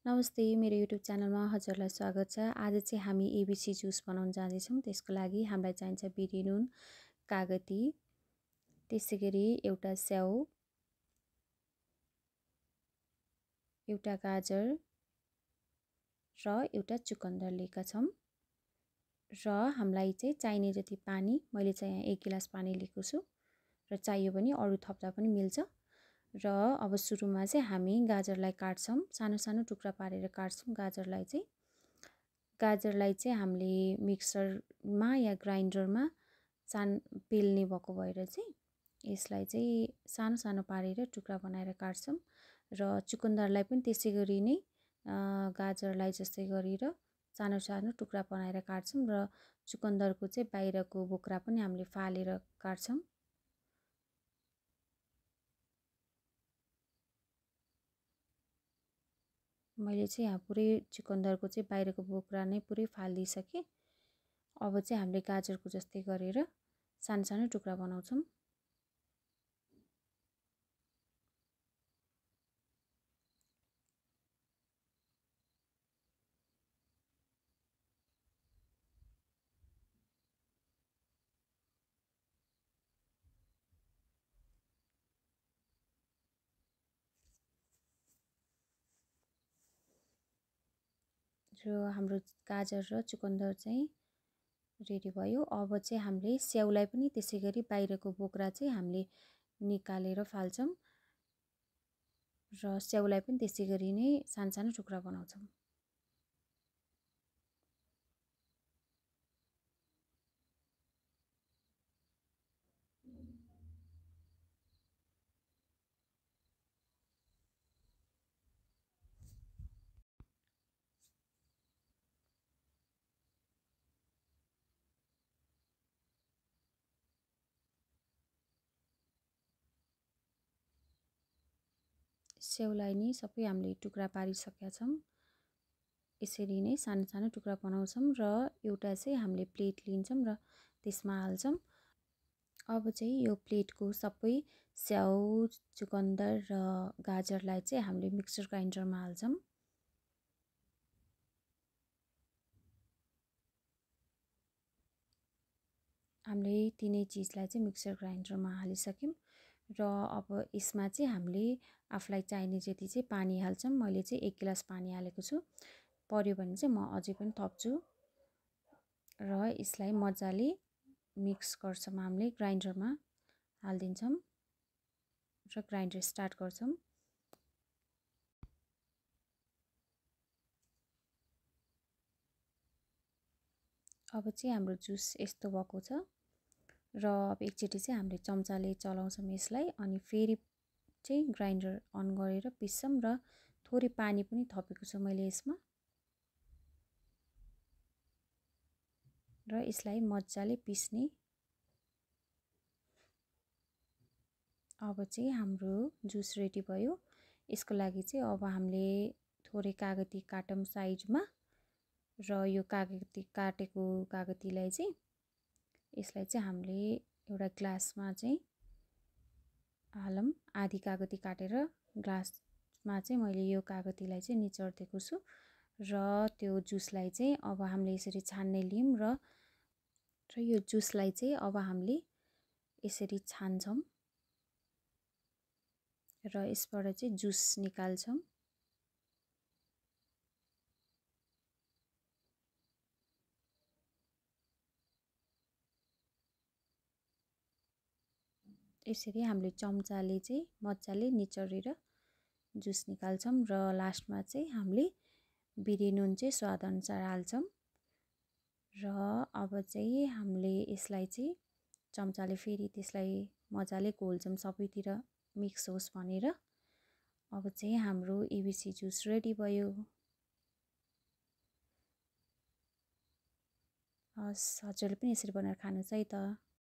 नमस्ते, मेरो युट्युब च्यानलमा हजुरलाई स्वागत छ। आज चाहिँ हामी एबिसी जुस बनाउन जाँदैछौँ। त्यसको लागि हामीलाई चाहिन्छ बिरी नुन, कागती, त्यसैगरी एउटा स्याउ, एउटा गाजर र एउटा चुकन्दर लिएका छौँ। र हामीलाई चाहिँ चाहिने जति पानी, मैले चाहिँ यहाँ 1 गिलास पानी लिएको छु र चाहियो भने अरू थप्दा पनि मिल्छ। र अब सुरुमा चाहिँ हामी गाजरलाई काट्छौँ, सानो सानो टुक्रा पारेर काट्छौँ गाजरलाई चाहिँ हामीले मिक्सरमा या ग्राइन्डरमा पेल्ने भएको भएर चाहिँ यसलाई चाहिँ सानो सानो पारेर टुक्रा बनाएर काट्छौँ। र चुकन्दरलाई पनि त्यसै गरी नै गाजरलाई जस्तै गरेर सानो सानो टुक्रा बनाएर काट्छौँ र चुकन्दरको चाहिँ बाहिरको बोक्रा पनि हामीले फालेर काट्छौँ। मैले चाहिँ यहाँ पुरै चुकन्दरको चाहिँ बाहिरको बोक्रा नै पुरै फालिदिइसकेँ। अब चाहिँ हामीले गाजरको जस्तै गरेर सानो सानो टुक्रा बनाउँछौँ। र हाम्रो गाजर र चुकन्दर चाहिँ रेडी भयो। अब चाहिँ हामीले स्याउलाई पनि त्यसै गरी बाहिरको बोक्रा चाहिँ हामीले निकालेर फाल्छौँ र स्याउलाई पनि त्यसै गरी नै सानो सानो टुक्रा बनाउँछौँ। स्याउलाई नि सबै हामीले टुक्रा पारिसकेका छौँ। यसरी नै सानो सानो टुक्रा बनाउँछौँ र एउटा चाहिँ हामीले प्लेट लिन्छौँ र त्यसमा हाल्छौँ। अब चाहिँ यो प्लेटको सबै स्याउ, चुकन्दर र गाजरलाई चाहिँ हामीले मिक्सर ग्राइन्डरमा हाल्छौँ। हामीले तिनै चिजलाई चाहिँ मिक्सर ग्राइन्डरमा हालिसक्यौँ र अब यसमा चाहिँ हामीले आफूलाई चाहिने जति चाहिँ पानी हाल्छौँ। मैले चाहिँ 1 गिलास पानी हालेको छु, पर्यो भने चाहिँ म अझै पनि थप्छु र यसलाई मजाले मिक्स गर्छौँ। हामीले ग्राइन्डरमा हालिदिन्छौँ र ग्राइन्डर स्टार्ट गर्छौँ। अब चाहिँ हाम्रो जुस यस्तो भएको छ र अब एकचोटि चाहिँ हामीले चम्चाले चलाउँछौँ यसलाई, अनि फेरि चाहिँ ग्राइन्डर अन गरेर पिस्छौँ र थोरै पानी पनि थपेको छु मैले यसमा र यसलाई मजाले पिस्ने। अब चाहिँ हाम्रो जुस रेडी भयो। यसको लागि चाहिँ अब हामीले थोरै कागती काटौँ साइडमा र यो काटेको कागतीलाई चाहिँ यसलाई चाहिँ हामीले एउटा ग्लासमा चाहिँ हालौँ। आधी कागती काटेर ग्लासमा चाहिँ मैले यो कागतीलाई चाहिँ निचोर्दिएको छु र त्यो जुसलाई चाहिँ अब हामीले यसरी छान्ने लियौँ र यो जुसलाई चाहिँ अब हामीले यसरी छान्छौँ र यसबाट चाहिँ जुस निकाल्छौँ। यसरी हामीले चम्चाले चाहिँ मजाले निचोरेर जुस निकाल्छौँ र लास्टमा चाहिँ हामीले बिरी नुन चाहिँ स्वादअनुसार हाल्छौँ र अब चाहिँ हामीले यसलाई चाहिँ चम्चाले फेरि त्यसलाई मजाले घोल्छौँ सबैतिर मिक्स होस् भनेर। अब चाहिँ हाम्रो एबिसी जुस रेडी भयो। हस्, हजुरले पनि यसरी बनाएर खानुहोस् है त।